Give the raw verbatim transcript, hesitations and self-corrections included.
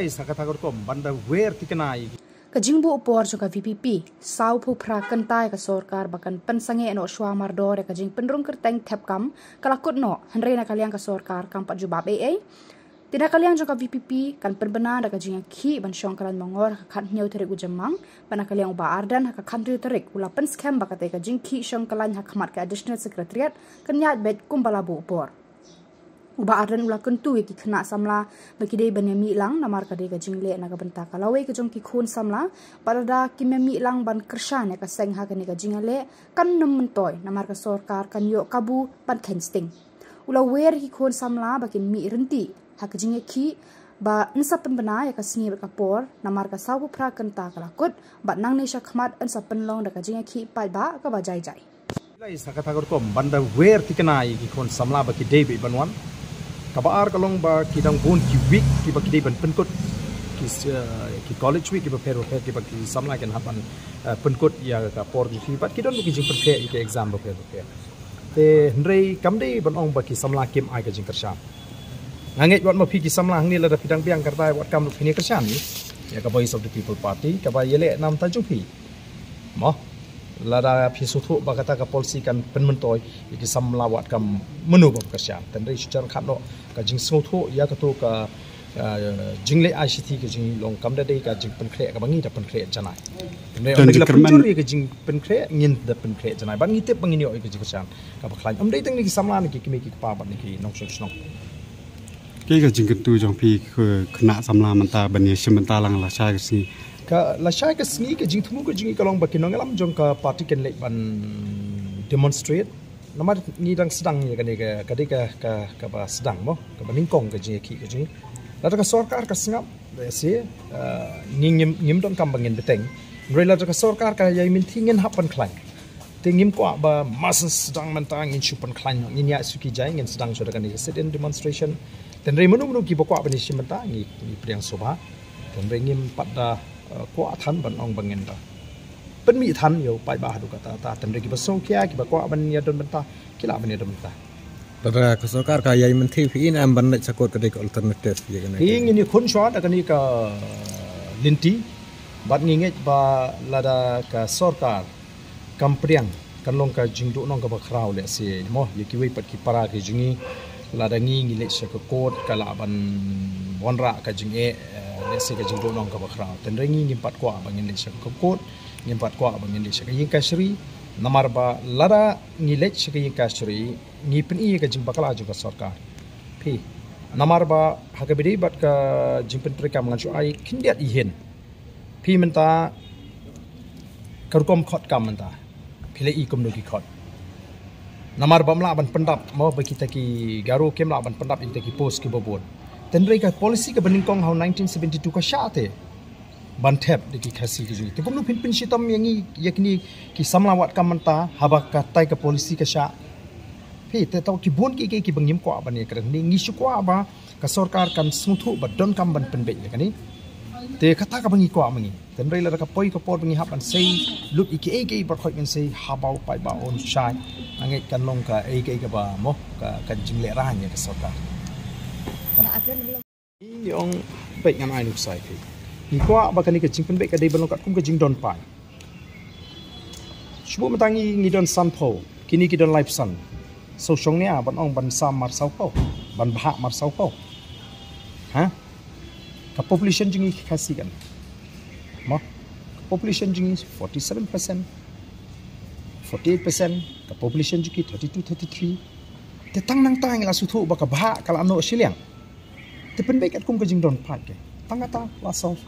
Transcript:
Sa kata ka rukom ban da wer tikna ïa ka jingbuh por jong ka V P P, saw phew phra kynta ïa ka sorkar ba kan pynsangeh noh shuwa mardor ïa ka jingpynrung kyrteng thep kam, ka la kut noh, hynrei na ka liang ka sorkar kam pat jubab ei ei. Te na ka liang jong ka V P P kan pynbna da ka jingïakhih ban shong kyllain mangor ha ka khathynñiew tarik u Jymmang, bad na ka liang u Bah Ardent ha ka khathynriew tarik u la pynskhem ba katei ka jingkhih shong kyllain ha khmat ka Additional Secretariat kan ïaid beit kumba la buh por. U Bah Ardent u la kyntu ïa ki khynnah samla ba ki dei ban ïamih lang namar ka dei ka jingleh na ka bynta ka lawei ka jong ki khun samla, bad lada kim ïamih lang ban kyrshan ïa ka seng ha kane ka jingïaleh kan nym myntoi namar ka sorkar kan ïoh kabu ban kheiñ sting. U la wer ïa ki khun samla ba kin mih ryntih ha ka jingïakhih ba yn sa pynbna ïa ka sngi bad ka por namar ka saw phew phra kynta ka la kut, bad nangne shakhmat yn sa pynlong da ka jingïakhih paidbah kaba jai jai. Lai sa kata ka rukom ban da wer tikna ïa ki khun samla ba ki dei beit ban wan. Kaba ar ka long ba ki dang bun ki wik kiba ki dei ban pynkut, ki, eh, ki college week kiba pher ba pher kiba ki samla kin hap ban, eh, pynkut ïa ka por jong ki, bad ki don ki jingpynkhreh ïa ki exam ba pher ba pher. Te hynrei kam dei ban ong ba ki samla kim ai ka jingkyrshan. Nga ngeit wat ma phi ki samla hangne lada phi dang biang ka rai wat kam ruh phin ïa kyrshan ïa ka Voice of the People Party kaba ïaleh na bynta jong phi. Mo, lada phi sngewthuh ba kata ka policy kan pynmyntoi ïa ki samla wat kam mynno ba kyrshan. Te hynrei shu jan khat noh ka jingsngewthuh ïa kato ka, eh, jingleh I C T ka jinglong kam da dei ka jingpynkhreh kaba ngi da pynkhreh janai. Te hynrei ym dei la pynjur ïa ka jingpynkhreh, ngin da pynkhreh janai bad ngi tip ba ngin ïoh ïa ka jingkyrshan kaba khlaiñ. Ym dei tang na ki samla, na ki kmie ki kpa bad na ki nongshong shnong. Kaei ka jingkyntu jong phi ki khynnah samla mynta ban ïashim bynta lang lashai ka sngi? Ka lashai ka sngi ka jingthmu ka jong ngi ka long ba ki nongïalam jong ka party kin leit ban demonstrate. Namar ngi dang sdang ïa kane ka, ka dei ka, ka, kaba sdang mo, kaba nyngkong ka jingïakhih ka jong ngi. Lada ka sorkar ka sngap, lehse, eh, ngi ngim, ngim donkam ba ngin bteng. Hynrei lada ka sorkar ka ïai mynthi ngin hap ban khlaiñ. Te ngim kwah ba mar sdang mynta ngin shu pynkhlaiñ noh, ngin ïaid shu ki jai, ngin sdang shuwa da kane ka sit-in demonstration. Te hynrei mano mano kiba kwah ban ïashim bynta ngi, ngi pdiang sngewbha. Te hynrei ngim pat da, eh, kwah than ban ong ba ngin da pynmih than ïa u paidbah haduh katta katta. Te hynrei kiba sngewkhia, kiba kwah ban ïadon bynta, ki lah ban ïadon bynta. Lada ka sorkar ka ïai mynthi, phi i ne em ban leit sha kot, ka dei ka alternative ïa kane? Hi, ngin ïakhun shuwa da kane ka lynti bad ngi ngeit ba lada ka sorkar kam pdiang, kan long ka jingduhnong kaba khraw lehse mo ïa kiwei pat ki para ki jong ngi. Lada ngi, ngi leit sha ka kot ka lah ban wanrah ka jingeh, eh, lehse ka jingduhnong kaba khraw. Te hynrei ngi ngim pat kwah ba ngin leit sha ka kot, ngim pat kwah ba ngin leit sha ka ïing kashari. Namar ba lada ngi leit sha ka ïing kashari ngi pyni ïa ka jingbakla jong ka sorkar. Phi, namar ba ha kaba ïadei bad ka jingpyntreikam ngan shu ai khyndiat i hin. Phi mynta ka rukom khot kam mynta, phi la i kumno ki khot. Namar ba ym lah ban pyndap mo ba kita ki Garo kim lah ban pyndap ïa kita ki post kiba bun. Te hynrei ka policy kaba nyngkong ha u nineteen seventy-two ka shah te ban thep da ki Khasi ki jong ngi. Te kumno phin pynshitom ïa ngi, ïa kine ki samla wad kam mynta haba katai ka policy ka shah? Phi, te to ki bun kiei kiei kiba ngim kwah ban ïakren. Ngi, ngi shu kwah ba ka sorkar kan sngewthuh ba donkam ban pynbeit ïa kane. Te kata kaba ngi kwah ma ngi. Te hynrei lada ka poi ka por ba ngi hap ban sei lut ïa kiei kiei ba khot ngan sei, haba u paidbah un shai, nga ngeit kan long kaei kaei kaba mo, ka, ka jinglehraiñ ïa ka sorkar. Ngi ong beit, ngan ai nuksa ïa phi. Ngi kwah ba kane ka jingpynbeit ka dei ban long katkum ka jingdon paid. Shu buh mynta ngi, ngi don sanphew, kine ki don laiphew san. Shu shong nia ban ong ban sam mar sawphew, ban bhah mar sawphew. Ha? Ka population jong ngi ki Khasi kan, mo, ka population jong ngi forty-seven percent, forty-eight percent, ka population jong ki thirty-two, thirty-three. Te tang nangta ngi la sngewthuh ba ka bhah ka la noh shiliang. Te pynbeit katkum ka jingdon paid, ka tang kata la solve.